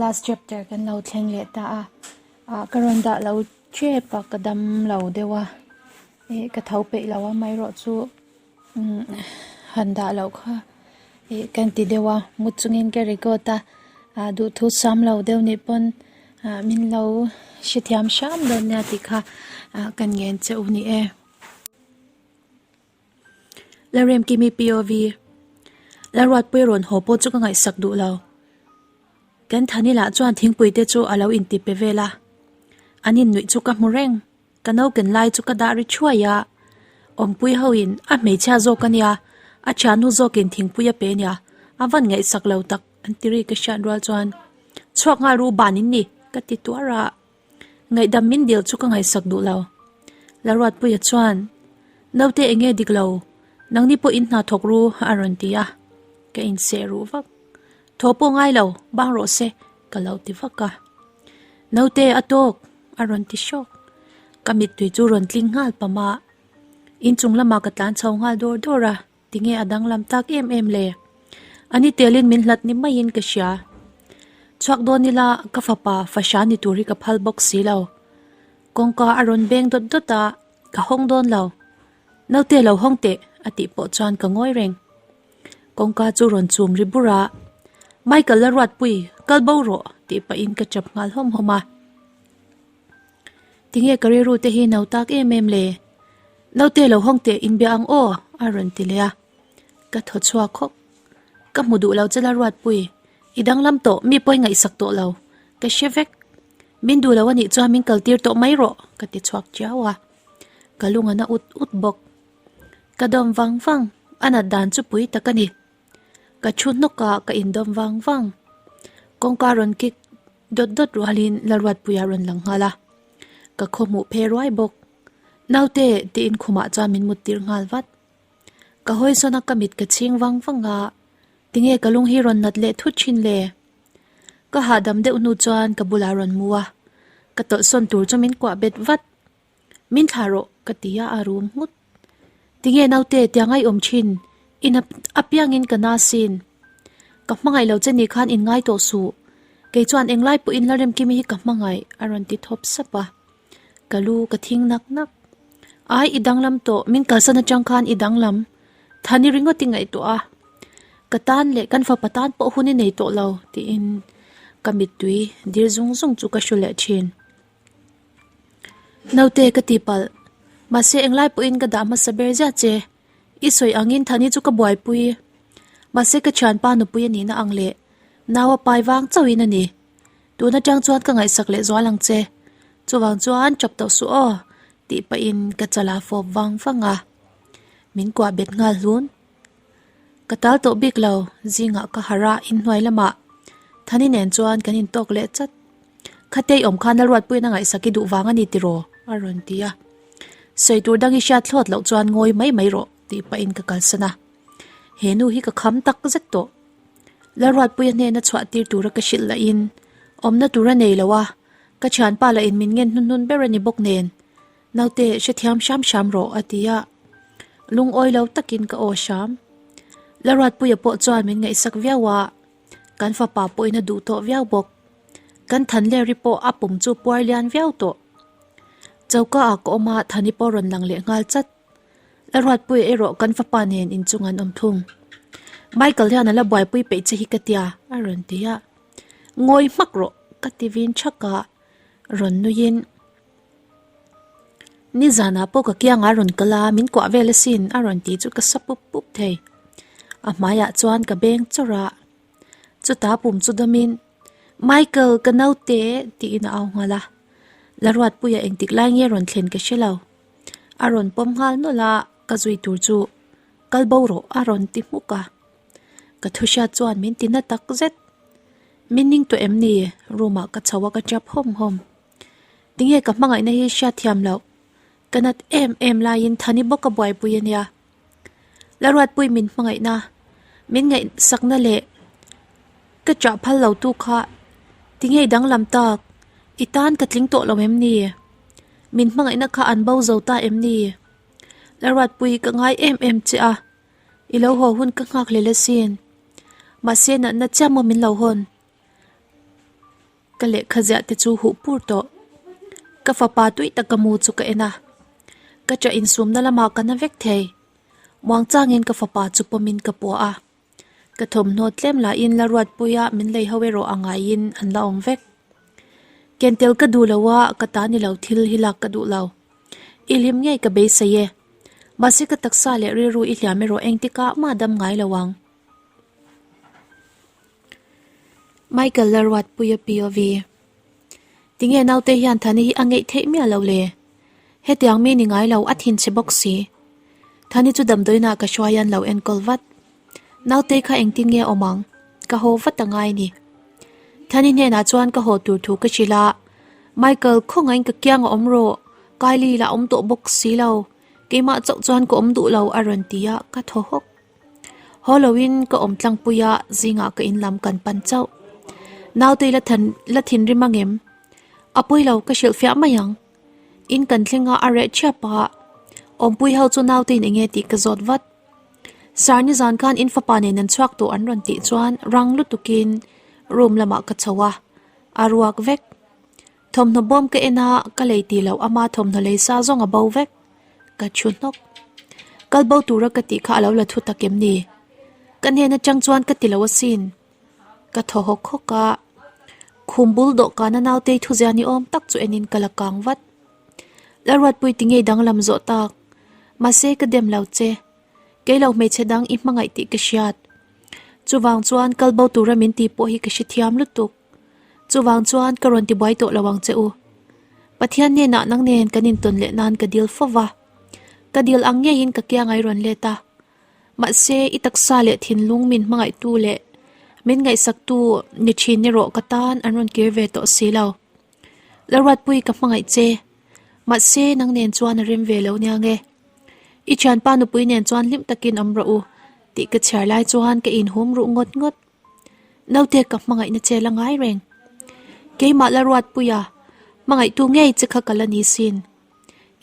Last chapter kan lo thleng leh ta a, ah ka rawn dah lo tep a ka dam lo deuh a, eh ka tho peih lo a amaherawh chu umm han dah loh kha ih kan ti deuh a mu chungin ka record a, ah duhthu sam lo deuh nih pawn ah min lo hrethiam hram dawn nia tih kha ah kan ngen che u ni e. Lalremkimi POV Lalruatpuii rawn haw pawh chu ka ngaihsak duh lo. Kan Thani lah chuan thingpui te chu a lo inti pe vel a. An innuih chu ka hmu reng. Ka nauken lai chu ka dah ri thuai a. Awmpui ho in a hmeichhia zawk a nia, a thiannu zawkin thingpui a pe nia, a van ngaihsak lo tak an ti ri ka hriat rual chuan chhuak nghal ru ban in ni ka ti tuar a. Ngaihdam min dil chu ka ngaihsak duh lo. Laruatpuia chuan, Naute eng nge dik lo, nangni pawh in hna thawk ru a rawn ti a, ka inseh ruh vak. Thaw pawh ngai lo, bang rawh se ka lo ti vak a. Naute a tawk a rawn ti hrawk. Ka mittui chu rawn tling nghal pam a, inchung lamah ka tlan chho nghal dawr dawr a. Tinge a danglam tak em em le? Ani telin min hlat ni maiin ka hria. Chhuak dawn ila ka fapa fahra ni tur hi ka phal bawk si lo. Kawngka a rawn beng dawt dawt a, ka hawng dawn lo. Naute lo hawng teh a tih pawh chuan ka ngawi reng. Kawngka chu rawn chum ri bur a, Michael la ruatpui, kal bo rawh tih pahin ka chap nghal hawm hawm a. Tinge ka rilru te hi no tak em em le? Naute lo hawng teh inbia ang aw a rawn ti leh a. Ka thaw chhuak khawp. Ka hmu duh lo che la Ruatpui. I danglam tawh mi pawi ngaihsak tawh lo. Ka hre vek. Min duh lo a nih chuan min kal tir tawh mai rawh ka ti chhuak chiau a. Ka lung a na ut ut bawk. Ka dawm vang vang a nat dan chu pui tak a ni. Ka thu hnawk a ka indawm vang vang. Kawngka rawn kik Dawt dawt rualin Lalruatpuia rawn lang nghal a, ka khaw hmuh phe ruai bawk. Naute tiin khumah chuan min mut tir nghal vat. Ka hawi sawn a ka mit ka chhing vang vang a, tinge ka lung hi rawn nat leh thut thin le? Ka hahdam deuh hnu chuan ka bulah rawn mu a, ka tawlh sawn tur chu min kuah bet vat. Min thlah rawh ka ti a, a rum nghut. Tinge naute tiang ai awm thin, in apiangin ka na sin. Ka hmangaih lo che ni khan in ngai tawh suh. Kei chuan englai pawhin Lalremkimi hi ka hmangaih a rawn ti thawp sap a. Ka lu ka thing nak nak. Ai i danglam tawh, min kalsan atang khan i danglam. Thani ringawt i ngaihtuah a. Ka tan leh kan fapa tan pawh hun i nei tawh lo tiin ka mittui dir zung zung chu ka hru leh thin. Naute ka ti palh. Mahse englai pawhin ka dah hmasa ber zia che. I sawi angin Thani chu ka buaipui. Mahse ka thianpa nupui a nihna ang leh nau a pai vang chauhin a ni. Tun atang chuan ka ngaihsak leh zual ang che. Chuvang chuan chap tawh suh aw tih pahin ka chala fawp vang vang a. Min kuah bet nghal hlun. Ka tal tawh bik lo, zingah ka harh a inhnuai lamah Thani nen chuan kan intawk leh chat. Khatei awm khan a ruatpuiin a ngaihsak i duh vang a ni tiraw? a rawn ti a. Sawi tur dang i hriat thlawt loh chuan ngawi mai mai rawh tih pahin ka kalsan a. He nu hi ka kham tak zet tawh. Lalruatpuia hnena chhuah tir tura ka hrilh lahin awmna tur a nei lo a, ka thianpa lahin min ngen hnun hnun ber a ni bawk nen. Naute hrethiam hram hram rawh a ti a. Lungawi lo takin ka aw hram. Lalruatpuia pawh chuan min ngaihsak viau a. Kan fapa pawhin a duh tawh viau bawk. Kan Thanleri pawh a pum chu puar lian viau tawh. Choka ah ka awm a, Thani pawh rawn lang leh nghal chat. Laruatpuia erawh kan fapa nen inchung an awm thung. Michael hian a la buaipui peih che hi ka tia, a rawn ti a. Ngawi hmak rawh, ka ti vin thak a, rawn nuiin. Nizanah pawh ka kiangah rawn kal a, min kuah vel asin a rawn tih chu ka sa pup pup thei. A hmaiah chuan ka beng chawrh a, chutah pum chu damin Michael ka naute tiin a au nghal a, Laruatpuia engtik lai nge rawn thlen ka hre lo. A rawn pawm nghal nawlh a, ka zui tur chu kal bo rawh a rawn ti hmuk a. Ka thu hriat chuan min ti na tak zet. Min ning tawh em ni? Room ah ka chho a ka tap hawm hawm. Tinge ka hmangaihna hi hriat thiam loh? Ka nat em em laiin Thani bawk a buaipui a nia. Laruatpui min hmangaihna, min ngaihsakna leh ka chah phal lo tu kha tinge i danglam tak? I tan ka tling tawh lo em ni? Min hmangaihna kha an bo zo ta em ni? Laruatpui ka ngai em em che a, i lo haw hun ka nghak hlel asin. Mahse natna chiah maw min lo hawn? Ka lehkha ziah te chu huh pur tawh. Ka fapa tui taka mu chu ka en a. Ka ṭah insumna lamah ka na vek thei. Muangchangin ka fapa chu pawmin ka puah a. Ka thawmhnaw tlem lahin la ruatpuia min lei ho erawh a ngaiin an la awm vek. Ken tel ka duh lo a, ka ta ni lo thil hi lak ka duh lo. I hlim ngei ka beisei e. Mahse ka taksa leh rilru i hliam erawh engtikah mah dam ngai lo ang. Michael la ruatpuia POV. Tinge naute hian Thani hi a ngeih theih miah lo le? Hetiang mi ni ngai lo a thinchhe bawk si. Thani chu damdawiinah ka hruai an lo enkawl vat. Naute kha engtin nge awm ang? Ka haw vat a ngai ni. Thani hnenah chuan ka haw tur thu ka hrilh a, Michael khawngaihin ka kiang a awm rawh, Kylie lah awm tawh bawk si lo, keimah chauh chuan ka awm duh lo a rawn ti a, ka thaw hawk. Haw loin ka awm tlangpui a, zingah ka in lam kan pan chauh. Naute la than la thinrim angem? A pawi lo, ka hrilh fiah mai ang. In kan thleng a, a reh thiap a. Awmpui ho chu naute in enge tih ka zawt vat. Sir nizan khan in fapa nen an chhuak tawh an rawn tih chuan rang lutukin room lamah ka chho a, a ruak vek. Thawmhnaw bawm ka en a, ka lei tih loh ama thawmhnaw lei sa zawng a bo vek. Ka thu hnawk. Kal bo tura ka tih kha a lo la thu tak em ni? Ka hnen atang chuan ka ti lo asin. Ka thaw hawk hawk a, khum bul dawhkana nautei thuzia ni awm tak chu enin ka la kang vat. Lalruatpui ti ngei danglam zawh tak. Mahse ka dem lo che. Kei lo hmeichhe dang i hmangaih tih ka hriat. Chuvang chuan kal bo tura min ti pawh hi ka hrethiam lutuk. Chuvang chuan ka rawn tibuai tawh lo ang che u. Pathian hnenah nang nen kan intawn leh nan ka dil fo va. Ka dil ang ngeiin ka kiang ai rawn let a. Mahse, i taksa leh thinlung min hmangaihtu leh min ngaihsaktu ni thin erawh ka tan an rawn kir ve tawh si lo. Lalruatpui ka hmangaih che. Mahse, nang nen chuan a rem ve lo nia nge. I thianpa nupui nen chuan hlim takin awm rawh u tih ka chhiar lai chuan ka inhum ruh ngawt ngawt. Naute ka hmangaihna che la ngai reng. Keimah la ruatpuia hmangaihtu ngei che kha ka la ni sin.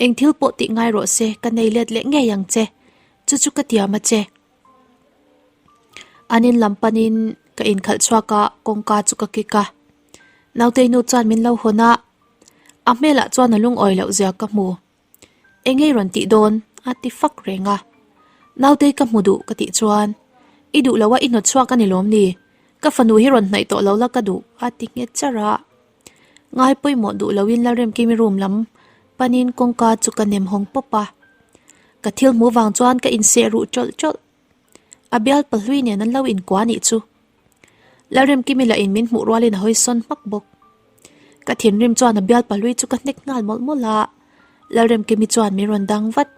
Eng thil pawh tih ngai rawh se ka nei let leh ngei ang che, chu chu ka tiam a che. An in lam panin ka inkhalh chhuak a, kawngka chu ka kik a. Nautei nu chuan min lo hawn a, a hmelah chuan a lungawi loh zia ka hmu. Engei rawn tih dawn? a ti fak reng a. Nautei ka hmu duh ka tih chuan, I duh lo a i hnawt chhuak a ni lawm ni? Ka fanu hi rawn hnaih tawh lo la ka duh a ti nghet char a. Ngai pawimawh duh loin Lalremkimi room lam panin kawngka chu ka nem hawng pawp a. Ka thil hmuh vang chuan ka inseh ruh tawlh tawlh. A bial pahlui nen an lo inkua nih chu. Lalremkimi lah in min hmuh rualin a hawi sawn hmak bawk. Ka thinrim chuan a bial pahlui chu ka hnek nghal mawlh mawlh a, Lalremkimi chuan min rawn dang vat.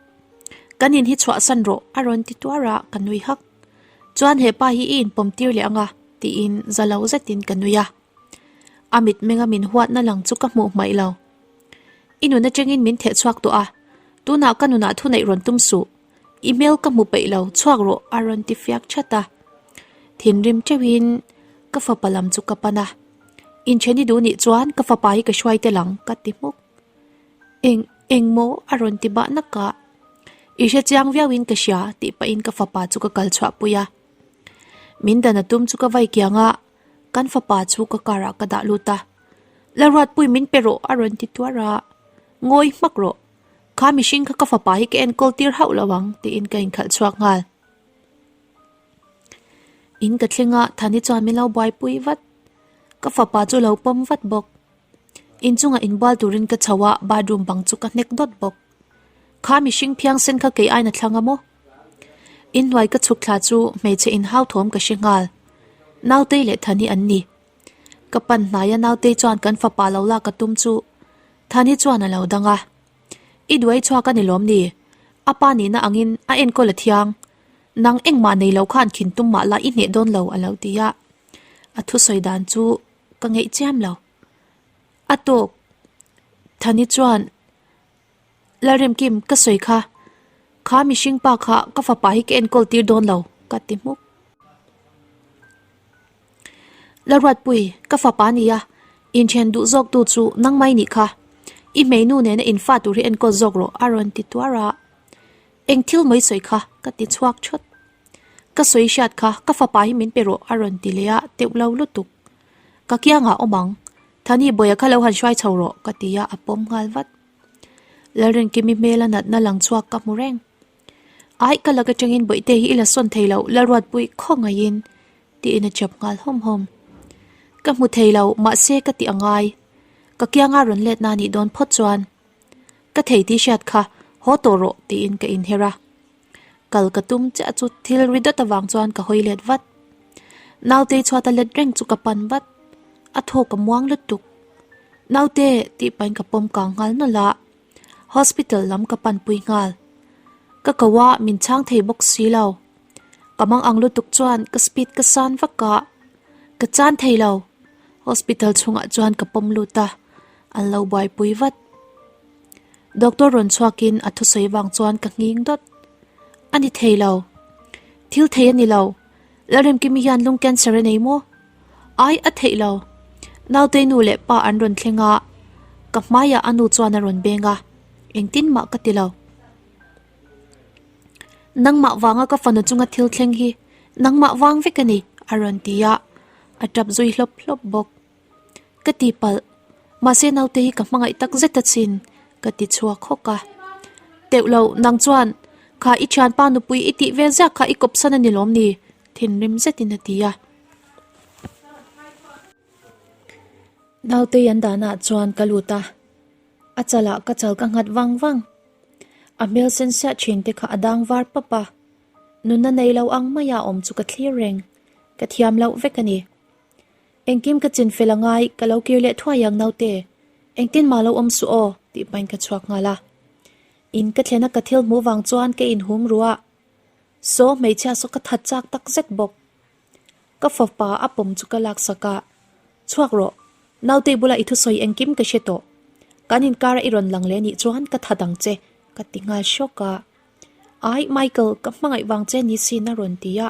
Kan in hi chhuahsan rawh a rawn ti tuar a, ka nui hak. Chuan hepa hi i inpawm tir leh ang a tiin za lo zetin ka nui a. A mitmenga min huatna lang chu ka hmuh hmaih lo. I nun atangin min theh chhuak tawh a, tunah ka nunah thuneih rawn tum suh. I hmel ka hmu peih lo, chhuak rawh a rawn ti fiak that a. Thinrim teuhin ka fapa lam chu ka pan a. Inthen i duh nih chuan ka fapa hi ka hruai tel ang ka ti hmuk. Eng eng maw a rawn ti bah nak a. I hre chiang viauin ka hria tih pahin ka fapa chu ka kal chhuah pui a. Min dan a tum chu ka vai kiang a, kan fapa chu ka car ah ka dah lut a. Lalruatpui min pe rawh a rawn ti tuar a. Ngawi hmak rawh. Kha mihring kha ka fapa hi ka enkawl tir hauh lo ang tiin ka inkhalh chhuak nghal. In ka thleng a, Thani chuan min lo buaipui vat. Ka fapa chu lo pawm vat bawk. Inchungah inbual turin ka chho a, bathroom bang chu ka hnek dawt bawk. Kha mihring phiangsen kha kei aina thlang a maw? Inhnuai ka chhuk thla chu hmeichhe inhau thawm ka hre nghal. Nautei leh Thani an ni. Ka pan hnaia Nautei chuan kan fapa lo lak a tum chu Thani chuan a lo dang a. I duai chhuak a ni lawm ni? A pa nihna angin a enkawl a thiang. Nang engmah nei lo khan khin tum mah la i hneh dawn lo a lo ti a. A thusawi dan chu ka ngeih chiam lo. A tawk. Thani chuan Lalremkim ka sawi kha. Kha mihring pa kha ka fapa hi ka enkawl tir dawn lo ka ti hmuk. Lalruatpui, ka fapa nia, inthen duh zawk tu chu nang mai nih kha. I hmeinu nena infa tur hi enkawl zawk rawh a rawn ti tuar a. Eng thil mai sawi kha ka ti chhuak thawt. Ka sawi hriat kha ka fapa hi min pe rawh a rawn ti leh a, teuh lo lutuk. Ka kiangah awm ang. Thani Bawia kha lo han hruai chho rawh ka ti a, a pawm nghal vat. Lalrinkimi hmela natna lang chhuak ka hmu reng. Aih ka lak atangin Bawihte hi i la sawn thei lo, Lalruatpui khawngaihin tiin a chap nghal hawm hawm. Ka hmu thei lo, mahse ka ti angai. Ka kianga rawn let na nih dawn phawt chuan ka thei tih hriat kha haw tawh rawh tiin ka inher a. Kal ka tum chiah chu thil ri dawt avang chuan ka hawi let vat. Nautei chhuat a let reng chu ka pan vat. A thaw ka muang lutuk. Naute tih pahin ka pawm kang nghal nawlh a. Hospital lam ka pan pui nghal. Ka ko a min chhang thei bawk si lo. Ka mang ang lutuk chuan ka speed ka san vak a. Ka chan thei lo. Hospital chhungah chuan ka pawm lut a. An lo buaipui vat. Doctor rawn chhuakin a thusawi vang chuan ka nghing dawt. A ni thei lo. Thil thei a ni lo. Lalremkimi hian lung cancer a nei maw? Ai a theih lo. Nautei nu leh pa an rawn thleng a, ka hmaiah a nu chuan a rawn beng a, engtin mah ka ti lo. Nangmah vanga ka fanu chunga thil thleng hi nangmah vang vek a ni, a rawn ti a, a tap zui hlawp hlawp bawk. Ka ti palh, mahse naute hi ka hmangaih tak zet achin, ka ti chhuak hawk a. Teuh lo, nang chuan kha i thianpa nupui i tih vel ziak kha i kawpsan a ni lawm ni? Thinrim zetin a ti a. Nautei an danah chuan ka lut a, a chalah ka chal ka nghat vang vang. A hmel sen siah thin te kha a dang var pap a, nunna nei lo ang maia awm chu ka thlir reng, ka thiam loh vek a ni. Engkim ka chin fel angai, ka lo kir leh thuai ang naute, engtin mah lo awm suh aw, tih pahin ka chhuak nghal a. In ka thlen a ka thil hmuh vang chuan ka inhum ruh a, saw hmeichhia saw ka that chak tak zet bawk. Ka fapa a pawm chu ka laksak a, Chhuak rawh, nautei bula i thusawi engkim ka hre tawh. Kan inkara i rawn lang leh nih chuan ka that ang che, ka ti nghal hrawk a. Ai Michael, ka hmangaih vang che ni sin a rawn ti a,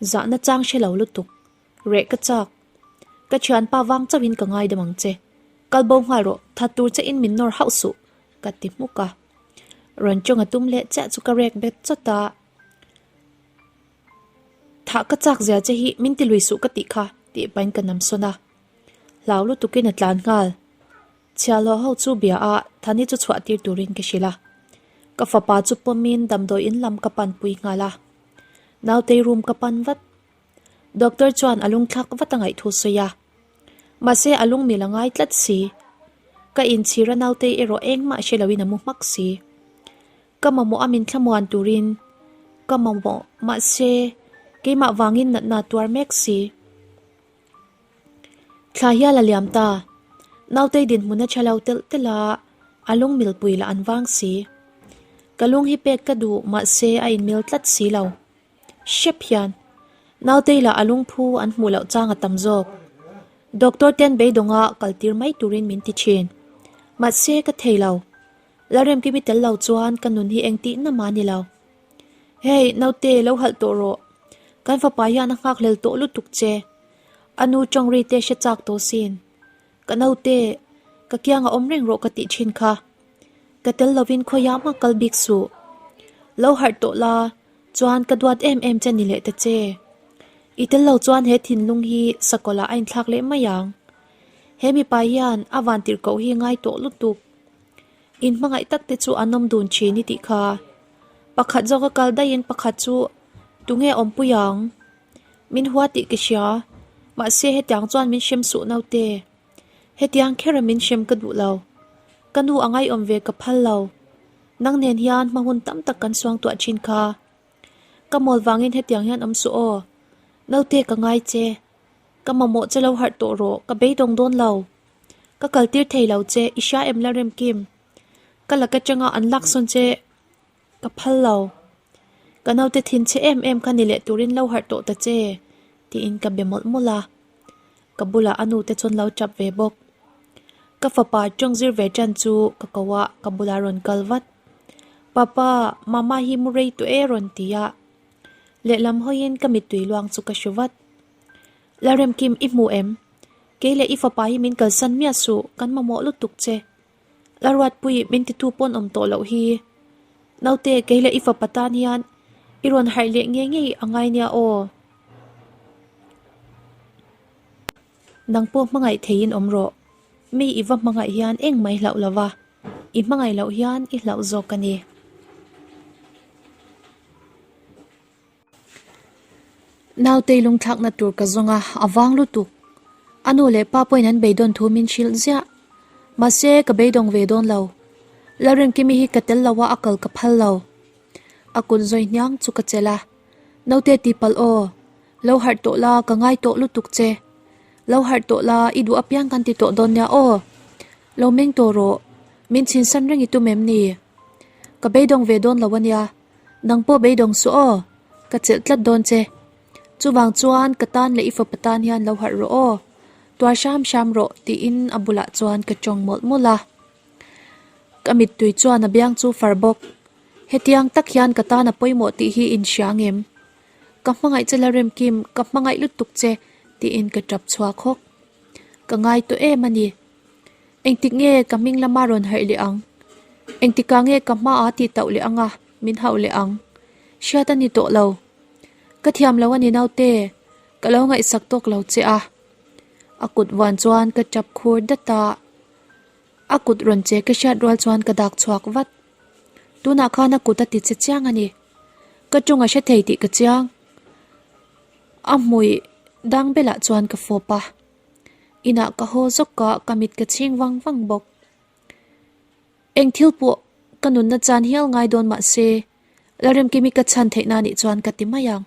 zahna chang hre lo lutuk. Reh ka chak. Ka thianpa vang chauhin ka ngaidam ang che. Kal bo nghal rawh, that tur che in min nawr hauh suh, ka ti hmuk a. Rawn tawng a tum leh chiah chu ka rek bet chawt a. Thah ka chak zia che hi min ti lui suh ka tih kha, tih pahin ka nam sawn a. Hlau lutukin a tlan nghal. Chhiahhlawh ho chu bia a, Thani chu chhuah tir turin ka hrilh a. Ka fapa chu pawmin damdawi in lam ka panpui nghal a. Nautei room ka pan vat. Doctor chuan a lungthlak vat a ngaih thu sawi a. Mahse a lung mil a ngai tlat si. Ka inchhir a nautei erawh engmah hre loin a mu hmak si. Ka mamawh a min thlamuan turin ka mamawh mahse keimah vangin natna tuar mek si. Thla hial a liam ta. Nautei dinhmun a tha lo telh telh a, a lung milpui lah an vang si. Ka lung hi pek ka duh mahse a inmil tlat si lo. Hrep hian nautei lah a lungphu an hmuh loh chang a tam zawk. Doctor ten beidawnga kal tir mai turin min ti thin. Mahse ka thei lo. Lalremkimi tel lo chuan ka nun hi engtih na mah a ni lo. Hey, naute lo halh tawh rawh. Kan fapa hian a nghakhlel tawh lutuk che. A nu tawng ri te hre chak tawh sin. Ka naute, ka kianga awm reng rawh ka tih thin kha. Ka tel lovin khawiah mah kal bik suh. Lo harh tawh la, chuan ka duat em em che ni leh ta che. I tel lo chuan he thinlung hi sakawlh ah a inthlak leh mai ang. He mipa hian a vantirhkoh hi ngai tawh lutuk. In hmangaih tak te chu an awm dun thin i tih kha. Pakhat zawk a kal daihin pakhat chu tunge awmpui ang? Min hua tih ka hria, mahse hetiang chuan min hrem suh naute. Hetiang khera min hrem ka duh lo. Ka nu a ngaiawm ve ka phal lo. Nang nen hian hma hun tam tak kan suang tuah thin kha. Ka mawl vangin hetiang hian awm suh aw. Naute ka ngai che. Ka mamawh che lo harh tawh rawh, ka beidawng dawn lo. Ka kaltir thei lo che, i hria em la Remkim? Ka lak atanga an lak sawn che ka phal lo. Ka naute thin che em em kha ni leh turin lo harh tawh ta che, tiin ka be mawlh mawlh a. Ka bulah a nute chuan lo tap ve bawk. Ka fapa tawng zir ve tan chu ka ko a, ka bulah rawn kal vat. Papa, mama hi mu rei tawh e rawn ti a. Lehlam hawiin ka mittui luang chu ka hru vat. Lalremkim i hmu em? Kei leh i fapa hi min kalsan miah suh, kan mamawh lutuk che. Laruatpui min titu pawn awm tawh loh hi. Naute, kei leh i fapa tan hian i rawn harh leh ngei ngei a ngai nia aw. Nang pawh hmangaih theiin awm rawh. Mi i va hmangaih hian engmah i hlauh lo va, i hmangaih loh hian i hlauh zawk a ni. Nautei lungthlakna tur ka zawng a, a vang lutuk. A nu leh pa pawhin an beidawn thu min hrilh ziah. Mahse, ka beidawng ve dawn lo. Lalrinkimi hi ka tel lo a, a kal ka phal lo. A kut zawi hniang chu ka chelh a, Naute tihpalh aw, lo harh tawh la, ka ngai tawh lutuk che. Lo harh tawh la, i duh apiang kan ti tawh dawn nia aw. Lo meng tawh rawh, min chhinsan reng i tum em ni? Ka beidawng ve dawn lo a nia, nang pawh beidawng suh aw, ka chelh tlat dawn che. Chuvang chuan ka tan leh i fapa tan hian lo harh rawh aw, tuar hram hram rawh tiin a bulah chuan ka tawng mawlh mawlh a. Ka mittui chuan a biang chu far bawk. Hetiang tak hian ka tan a pawimawh tih hi in hria ngem? Ka hmangaih che la Remkim, ka hmangaih lutuk che tiin ka tap chhuak hawk. Ka ngai tawh em a ni. Engtik nge ka hming lama rawn harh leh ang? Engtikah nge ka hmaah tih tauh leh anga min hauh leh ang? Hriat a ni tawh lo. Ka thiam lo a ni naute, ka lo ngaihsak tawk lo che a. A kut vuan chuan ka tap khur dat a. A kut rawn che ka hriat rual chuan ka dak chhuak vat. Tunah khan a kut a ti che chiang a ni. Ka ṭawng a hre thei tih ka chiang. A hmui dang belah chuan ka fawp a. Inah ka haw zawk a, ka mit ka chhing vang vang bawk. Eng thil pawh ka nunna chan hial ngai dawn mah se, Lalremkimi ka chhan theihna nih chuan ka ti mai ang.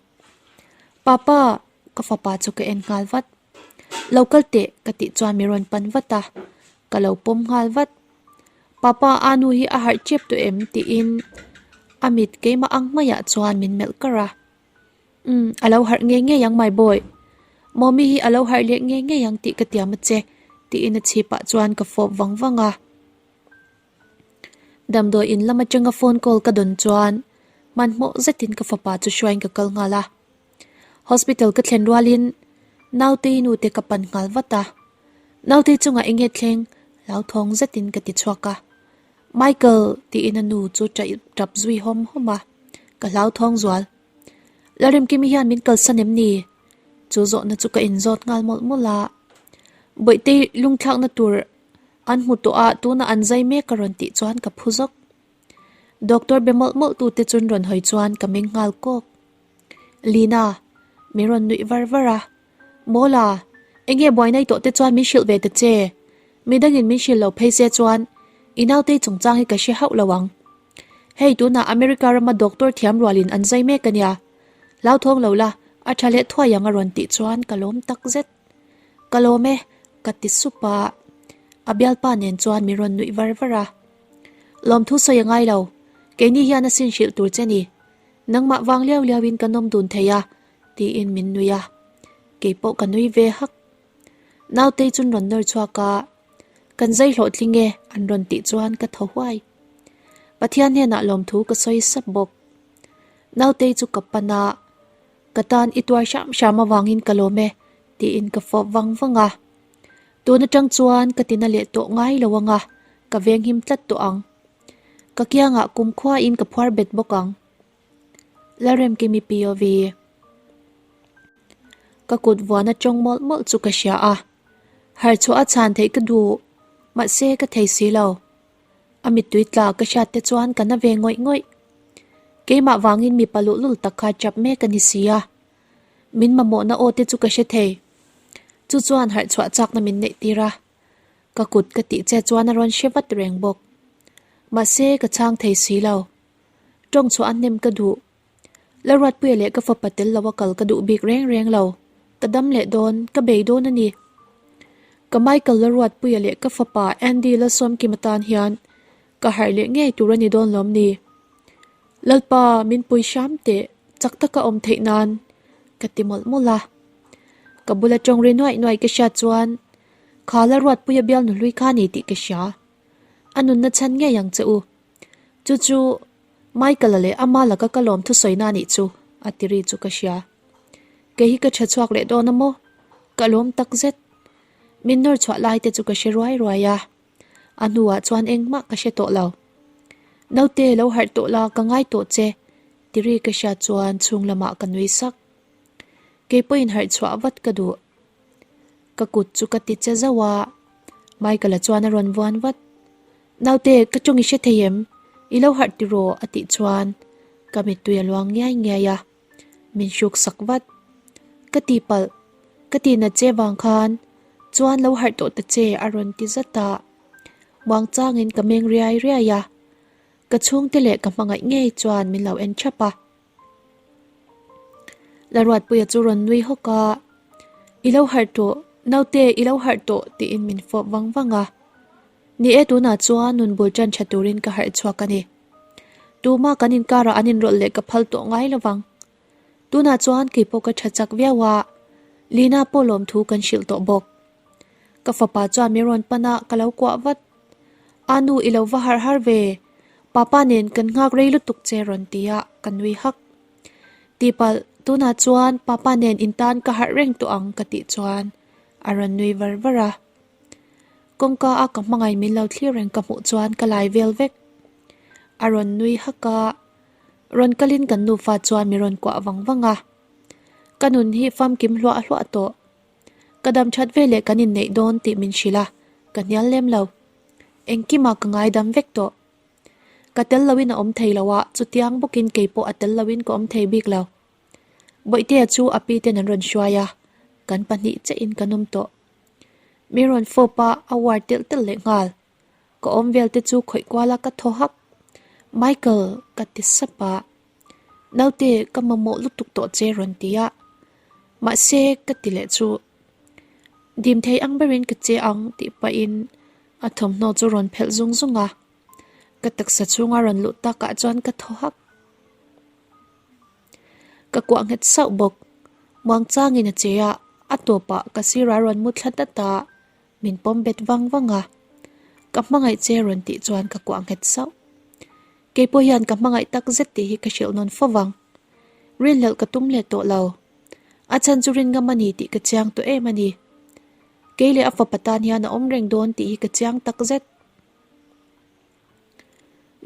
Papa, ka fapa chu ka en nghal vat. Lo kal teh ka tih chuan mi rawn pan vat a, ka lo pawm nghal vat. Papa a nu hi a harh tep tawh em tiin a mit keimah ang hmaiah chuan min melh kar a. Umm a lo harh ngei ngei ang my boy. Mommy hi a lo harh leh ngei ngei ang tih ka tiam a che tiin a chhipah chuan ka fawp vang vang a. Damdawi in lam atanga phone call ka dawn chuan hmanhmawh zetin ka fapa chu hruaiin ka kal nghal a. Hospital ka thlen rualin Nautei nu te ka pan nghal vat a, Nautei chungah eng nge thleng hlauthawng zetin ka ti chhuak a, Michael tiin a nu chu tap zui hawm hawm a, ka hlauthawng zual. Lalremkimi hian min kalsan em ni? Chu zawhna chu ka inzawt nghal mawlh mawlh a, Bawihtei lungthlakna tur an hmu tawh a, tunah an zai mek a rawn tih chuan ka phu zawk. Doctor be mawlh mawlh tute chun rawn hawi chuan ka meng nghal kawk. Lina, min rawn nuih var var a. Mawla, eng nge buai nai tawh te chuan min hrilh ve ta che. Midangin min hrilh lo phei se chuan i nautei chungchang hi ka hre hauh lo ang. Hei tunah America rama doctor thiam rualin an zai mek a nia. Hlauthawng lo la, a tha leh thuai ang a rawn tih chuan ka lawm tak zet. Ka lawm e, ka ti sup a. A bialpa nen chuan min rawn nuih var var a. Lawmthu sawi a ngai lo, keini hian a sin hrilh tur che ni. Nangmah vang liau liau in ka nawm dun thei a, tiin min nui a. Kei pawh ka nui ve hak. Nautei chun rawn nawr chhuak a, Kan zai hlawhtling e, an rawn tih chuan ka thaw huai. Pathian hnenah lawmthu ka sawi sap bawk. Nautei chu ka pan a, Ka tan i tuar hram hram avangin ka lawm e, tiin ka fawp vang vang a. Tun atang chuan ka tina leh tawh ngai lo ang a, ka venghim tlat tawh ang. Ka kiangah kumkhuain ka phuar bet bawk ang. Lalremkimi POV. Ka kut vuana tawng mawlh mawlh chu ka hria a. Harhchhuah a chhan theih ka duh, mahse ka thei si lo. A mittui tla ka hriat te chuan ka na ve ngawih ngawih. Keimah vangin mipa luhlul tak kha chap mek a ni si a. Min mamawhna aw te chu ka hre thei. Chu chuan harhchhuah chakna min neih tir a. Ka kut ka tih che chuan a rawn hre vat reng bawk. Mahse ka chhang thei si lo. Tawng chhuah a hnem ka duh. Laruatpuia leh ka fapa tel lo a kal ka duh bik reng reng lo. Ka dam leh dawn, ka bei dawn a ni. Ka Michael Laruatpuia leh ka fapa Andy Lalsawmkim atan hian ka harh leh ngei tur a ni dawn lawm ni. Lalpa min pui hram teh chak taka awm theih nan ka ti mawlh mawlh a. Ka bula tawng ri nuaih nuaih ka hriat chuan Kha Laruatpuia bialnu hlui kha ni tih ka hria. A nunna chhan ngei ang che u. Chu chu Michael-a leh ama laka ka lawm thusawina anih chu a ti ri chu ka hria. Kei hi ka tha chhuak leh dawn a maw? Ka lawm tak zet. Min nawr chhuah lai te chu ka hre ruai ruai a. A hnuah chuan engmah ka hre tawh lo. Naute lo harh tawh la ka ngai tawh che ti ri ka hriat chuan chhung lamah ka nui sak. Kei pawhin harh chhuah vat ka duh. Ka kut chu ka ti che zauh a. Michael-a chuan a rawn vuan vat. Naute, ka tawng i hre thei em? I lo harh tiraw? a tih chuan ka mittui a luang ngiai ngiai a, min hruk sak vat. Ka tihpalh, ka tihna che vang khan chuan lo harh tawh ta che a rawn ti zat a. Muangchangin ka meng riai riai a, ka chhungte leh ka hmangaih ngei chuan min lo en thap a. Laruatpuia chu rawn nui hawk a, I lo harh tawh, naute i lo harh tawh tiin min fawp vang vang a. Ni e tunah chuan nun bul tan tha turin ka harh chhuak a ni. Tuma kan inkarah an inrawlh leh ka phal tawh ngai lo vang. Tunah chuan kei pawh ka tha chak viau a, Lina pawh lawmthu kan hrilh tawh bawk. Ka fapa chuan mi rawn pan a, ka lo kuah vat. A nu i lo va harh har ve, papa nen kan nghak rei lutuk che rawn ti a, ka nui hak. Tihpalh, tunah chuan papa nen intan ka harh reng tawh ang ka tih chuan a rawn nui var var a. Kawngka a ka hmangaih min lo thlir reng ka hmuh chuan ka lai vel vek. A rawn nui hak a, rawn kalin kan nufa chuan mi rawn kuah vang vang a. Ka nun hi famkim hluah hluah tawh. Ka dam that veleh kan inneih dawn tih min hrilh a, ka hnial lem lo. Engkimah ka ngaidam vek tawh. Ka tel loin a awm thei lo a, chutiang bawkin kei pawh a tel loin ka awm thei bik lo. Bawihtea chu a pi ten an rawn hruai a, kan pahnih chiahin kan awm tawh. Mi rawn fawp a, a uar telh telh leh nghal. Ka awm vel te chu khawih kual a ka thaw hak. Michael ka ti sap a. Naute ka mamawh lutuk tawh che rawn ti a. Mahse ka ti leh chu. Dim thei ang berin ka che ang tih pahin a thawmhnaw chu rawn phelh zung zung a. Ka taksa chhunga rawn luh takah chuan ka thaw hak. Ka kuah nghet sauh bawk. Muangchangin a che a, a tawpah ka sirah rawn mu thla dat a. Min pawm bet vang vang a, ka hmangaih che rawn tih chuan ka kuah nghet sauh. Kei pawh hian ka hmangaih tak zet tih hi ka hrilh nawn fo vang. Rinhlelh ka tum leh tawh lo. A chhan chu rin ngam a ni tih ka chiang tawh em a ni. Kei leh a fapa tan hian a awm reng dawn tih hi ka chiang tak zet.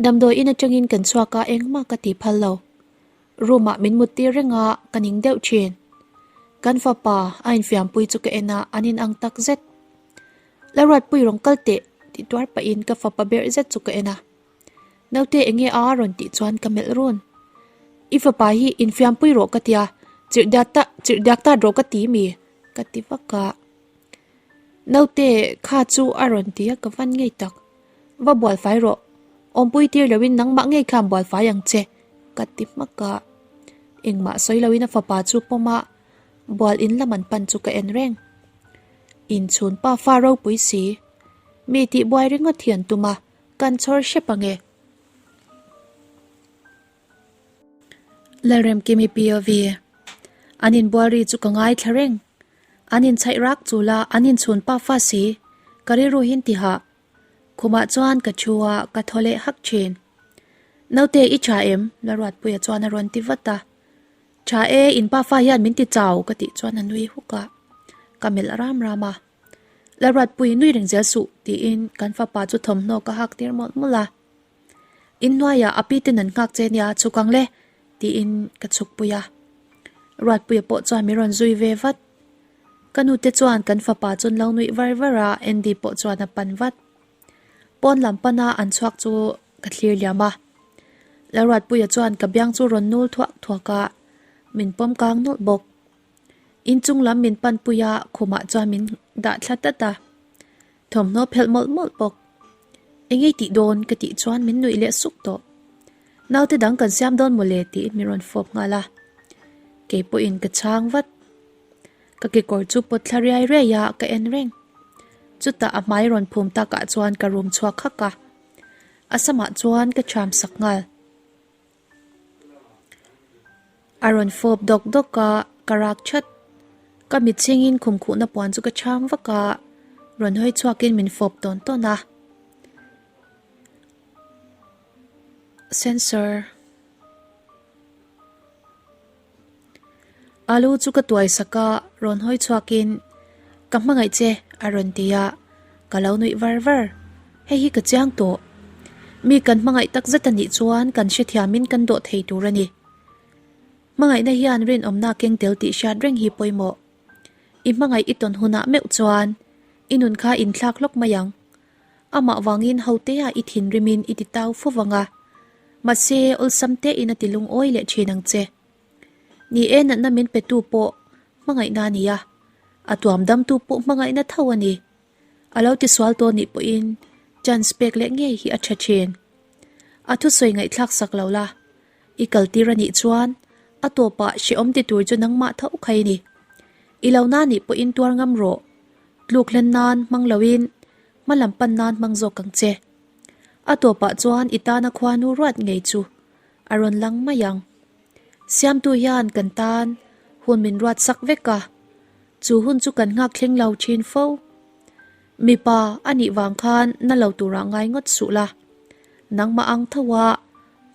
Damdawi in atangin kan chhuak a engmah ka ti phal lo. Room ah min mut tir reng a ka ning deuh thin. Kan fapa a infiampui chu ka en a an in ang tak zet. Laruatpui rawn kal teh tih tuar pahin ka fapa berh zet chu ka en a. Naute enge a rawn tih chuan ka melh run. I fapa hi infiampui rawh ka tia chirh diak ta chirh diak tat rawh ka ti mi ka ti vak a. Naute kha chu a rawn ti a ka van ngei tak. Va bual fai rawh, awmpui tir loin nangmah ngei khan bual fai ang che, ka ti hmak a. Engmah sawi loin a fapa chu pawm a, bual in lam an pan chu ka en reng. Inchhun pa fa ropui si, mi tih buai ringawt hi an tum a, kan chhawr hrep ang e. Lalremkimi POV, An inbual ri chu ka ngaithla reng. An inchhaih rak chul a, an inchhun pa fa si, ka rilru hin tihah Khumah chuan ka thu a, ka thaw leh hak thin. Naute i tha em? Laruatpuia chuan a rawn ti vat a. Tha e, in pa fa hian min ti chau ka tih chuan a nui huk a. Ka melh ram ram a. Laruatpui nui reng zel suh tiin kan fapa chu thawmhnaw ka hak tir mawlh mawlh a. In hnuaiah a pi ten an nghak che nia chhuk ang le tiin ka chhukpui a. Ruatpuia pawh chuan min rawn zui ve vat. Ka nute chuan kan fapa chu an lo nuih var var a, Andy pawh chuan a pan vat. Pawn lam pana an chhuak chu ka thlir liam a. Lalruatpuia chuan ka biang chu rawn nul thuak thuak a, min pawm kang nawlh bawk. Inchung lam min pan pui a, khumah chuan min dah thla tat a. Thawmhnaw phelh mawlh mawlh bawk. Engei tih dawn ka tih chuan min nuih leh suk tawh. Naute dang kan siam dawn mawle tiin min rawn fawp nghal a. Kei pawhin ka chhang vat. Ka kekawr chu pawt thla riai riai a, ka en reng. Chutah a hmai rawn phum takah chuan ka rum chhuak hak a. A samah chuan ka ṭham sak nghal. A rawn fawp dawk dawk a, ka rak that. Ka mit chhingin khum khuhna puan chu ka chhang vak a, rawn hawi chhuakin min fawp tawn tawn a. Sensor. Alu chu ka tuai sak a, rawn hawi chhuakin, Ka hmangaih che, a rawn ti a, ka lo nuih var var. Hei hi ka chiang tawh. Mi kan hmangaih tak zet a nih chuan kan hrethiamin kan dawh thei tur a ni. Hmangaihna hian rinawmna keng tel tih hriat reng hi pawimawh. I hmangaih i tawn hunah meuh chuan. I nun kha inthlak hlawk mai ang. Amah vangin hotea i thinrimin i ti tau fo vang a, mahse awlsam tein a ti lungawi leh thin ang che. Ni e, natna min petu pawh hmangaihna a ni a, a tuam damtu pawh hmangaihna tho a ni. A lo tisual tawh nih pawhin chance pek leh ngei hi a tha thin. A thusawi ngaihthlak sak lo la, i kaltir a nih chuan a tawpah hrehawm ti tur chu nangmah tho khai a ni. I lo na nih pawhin tuar ngam rawh. Tluk hlen nan hmang loin hma lam pan nan hmang zawk ang che. A tawpah chuan i tana khuanu ruat ngei chu a rawn lang mai ang. Siamtu hian kan tan hun min ruat sak vek a, chu hun chu kan nghak thleng lo thin fo. Mipa a nih vang khan na lo turah ngai ngawt suh la, nangmah ang tho a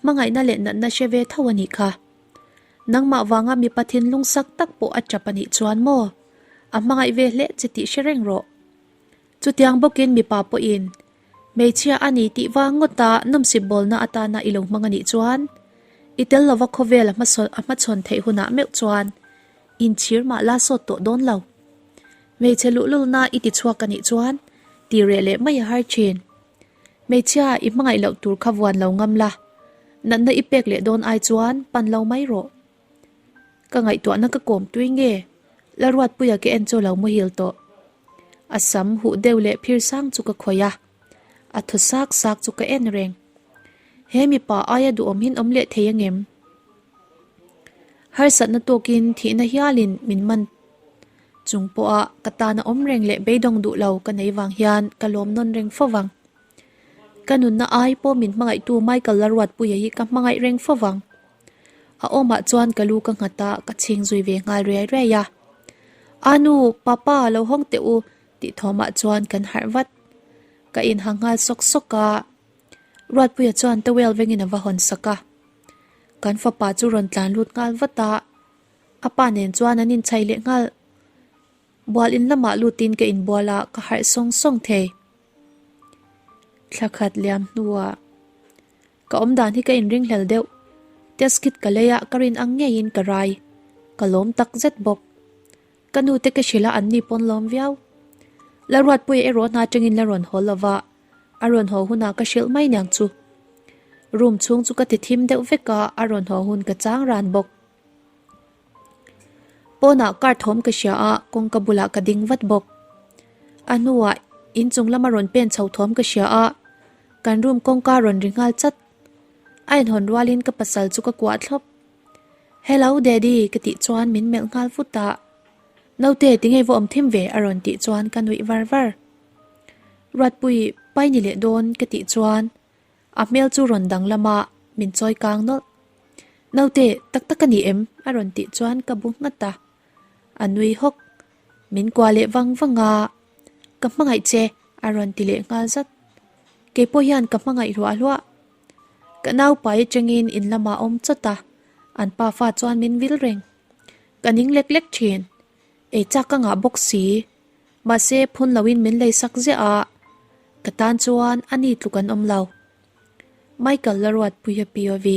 hmangaihna leh natna hre ve tho a nih kha. Nangmah vanga mipa thinlung sak tak pawh a tap a nih chuan maw? A hmangaih ve hle che tih hre reng rawh. Chutiang bawkin mipa pawhin hmeichhia a ni tih vang ngawta nawmsip bawlna atana i lo hmang a nih chuan i tel lova khawvel a hmachhawn theih hunah meuh chuan inchhir mah la sawt tawh dawn lo. Hmeichhe luhlulna i ti chhuak a nih chuan ti reh leh mai a har thin. Hmeichhia i hmangaih loh tur kha vuan lo ngam la, natna i pek leh dawn ai chuan pan lo mai rawh. Ka ngaihtuahna ka kawm tui nge? Laruatpuia ka en chu lo muhil tawh. A sam huh deuh leh phir sang chu ka khawih a, a thaw sak sak chu ka en reng. He mipa aia duhawm hin awm leh thei angem? Harsatna tawkin thihna hialin min man chung pawha ka tana awm reng leh beidawng duh lo ka nei vang hian ka lawm nawn reng fo vang. Ka nunna ai pawh min hmangaihtu Michael Laruatpuia hi ka hmangaih reng fo vang. A awmah chuan ka lu ka nghat a, ka chhing zui ve nghal riai riai a. Anu, papa lo hawng teh u tih thawmah chuan kan harh vat. Ka inha nghal sawk sawk a, Ruatpuia chuan towel vengin a va hawn sak a. Kan fapa chu rawn tlan lut nghal vat a, a pa nen chuan an inchhai leh nghal. Bual in lamah lutin ka inbual a, ka harh sawng sawng thei. Thla khat liam hnuah Ka awm dan hi ka inringhlel deuh. Test kit ka lei a, ka rin ang ngeiin ka rai. Ka lawm tak zet bawk. Ka nu te ka hrilh a, an ni pawn lawm viau. La Ruatpuia erawh hna atangin la rawn haw lo va, a rawn haw hunah ka hrilh mai niang chu. Room chhung chu ka ti thim deuh vek a, a rawn haw hun ka chang ran bawk. Pawnah car thawm ka hria a, kawngka bulah ka ding vat bawk. A hnuah inchung lama rawn pen chho thawm ka hria a, kan room kawngka rawn ri nghal chat. A inhawn rualin ka pasal chu ka kuah thlawp. Hello Daddy ka tih chuan min melh nghal vut a. Naute tinge va awm thim ve a rawn tih chuan ka nuih var var. Ruatpui pai ni leh dawn ka tih chuan A hmel chu rawn dang lama min chawi kang nawlh. Naute, tak tak a ni em? a rawn tih chuan ka bu nghat a. A nui hawk. Min kuah leh vang vang a, Ka hmangaih che, a rawn ti leh nghal zat. Kei pawh hian ka hmangaih hluah hluah. Ka naupai atangin in lamah a awm chawt a, an pafa chuan min vil reng. Ka ning lek lek thin. Ei chak ka ngah bawk si. Mahse, phun loin min lei sak ziah a, ka tan chuan a ni tluk an awm lo. Michael la ruat pui a POV.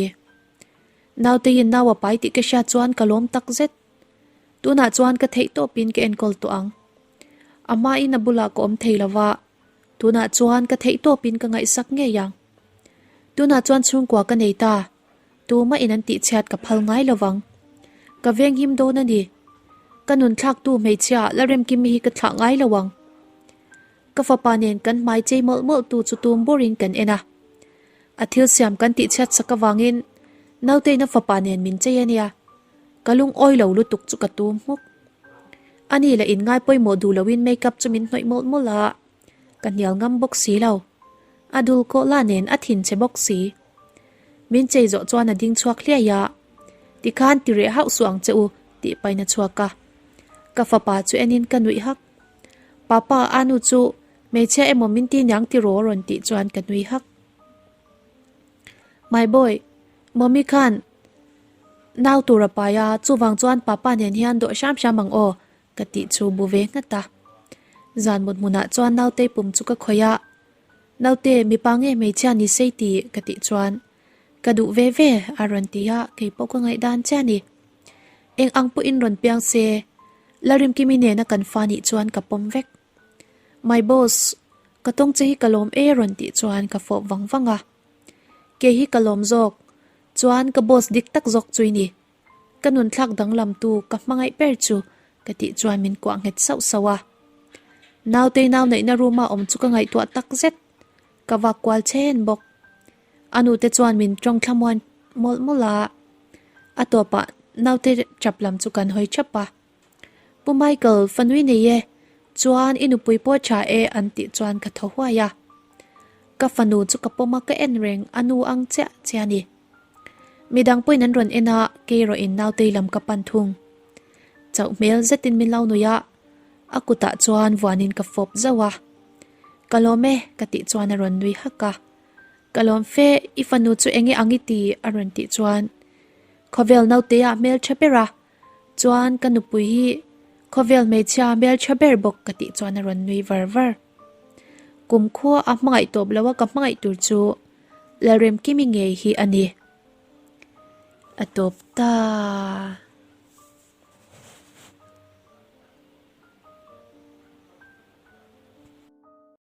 Nauteiin nau a pai tih ka hriat chuan ka lawm tak zet. Tunah chuan ka theih tawpin ka enkawl tawh ang. A hmain a bulah ka awm thei lo va, tunah chuan ka theih tawpin ka ngaihsak ngei ang. Tunah chuan chhungkua ka nei ta, Tumah in an tihchhiat ka phal ngai lo vang. Ka venghim dawn a ni. Ka nun thlaktu hmeichhia la remkimi hi ka thlah ngai lo ang. Ka fapa nen kan hmai chei mawlh mawlh tu chu tum burin kan en a. A thil siam kan tihchhiat sak avangin Nauteina fapa nen min chei a nia. Ka lungawi lo lutuk chu ka tum hmuk. Ani la in ngai pawimawh duh loin make up chu min hnawih mawlh mawlh a. Ka hnial ngam bawk si lo. A dul kawh la nen a thin che bawk si. Min chei zawh chuan a ding chhuak hliai a, Tikhan ti reh hauh suh ang che u tih pain a chhuak a. Ka fapa chu enin ka nuih hak. Papa, a nu chu hmeichhia emaw min ti niang tiraw rawn tih chuan ka nui hak. My boy, Mommy khan nau tur a pai a, chuvang chuan papa nen hian dawh hram hram ang aw ka tih chu bu ve nghat a. Zan mut hmunah chuan nautei pum chu ka khawih a, Naute, mipa nge hmeichhia ni sei ti? ka tih chuan, Ka duh ve ve, a rawn ti a, kei pawh ka ngaihdan che a ni. Eng ang pawhin rawn piang se, Lalrimkimi nena kan fa nih chuan ka pawm vek. My boss, ka tawng che hi ka lawm e rawn tih chuan ka fawp vang vang a. Kei hi ka lawm zawk, chuan ka boss dik tak zawk chu i ni. Ka nun thlak danglam tu ka hmangaih ber chu ka tih chuan min kuah nghet sauh sauh a. Nautei nau neihna room a awm chu ka ngaihtuah tak zet. Ka vak kual chen bawk. A nute chuan min tawng thlamuan mawlh mawlh a. A tawpah naute tap lam chu kan hawi thap a. Pu Michael, fanui nei e, chuan i nupui pawh tha e an tih chuan ka thaw huai a. Ka fanu chu ka pawm a ka en reng a nu ang chiah chiah a ni. Midang pawhin an rawn en a, kei erawhin nautei lam ka pan thung. Chauh hmel zetin min lo nui a, a kutah chuan vuanin ka fawp zauh a. Ka lawm e ka tih chuan a rawn nui hak a. Ka lawm fe, i fanu chu enge ang i ti a rawn tih chuan khawvel nauteah hmel tha ber a, Chuan ka nupui hi khawvel hmeichhia hmeltha ber bawk ka tih chuan a rawn nui var var. Kum khua a hmangaih tawp lo a ka hmangaih tur chu Lalremkimi ngei hi a ni. A tawp ta.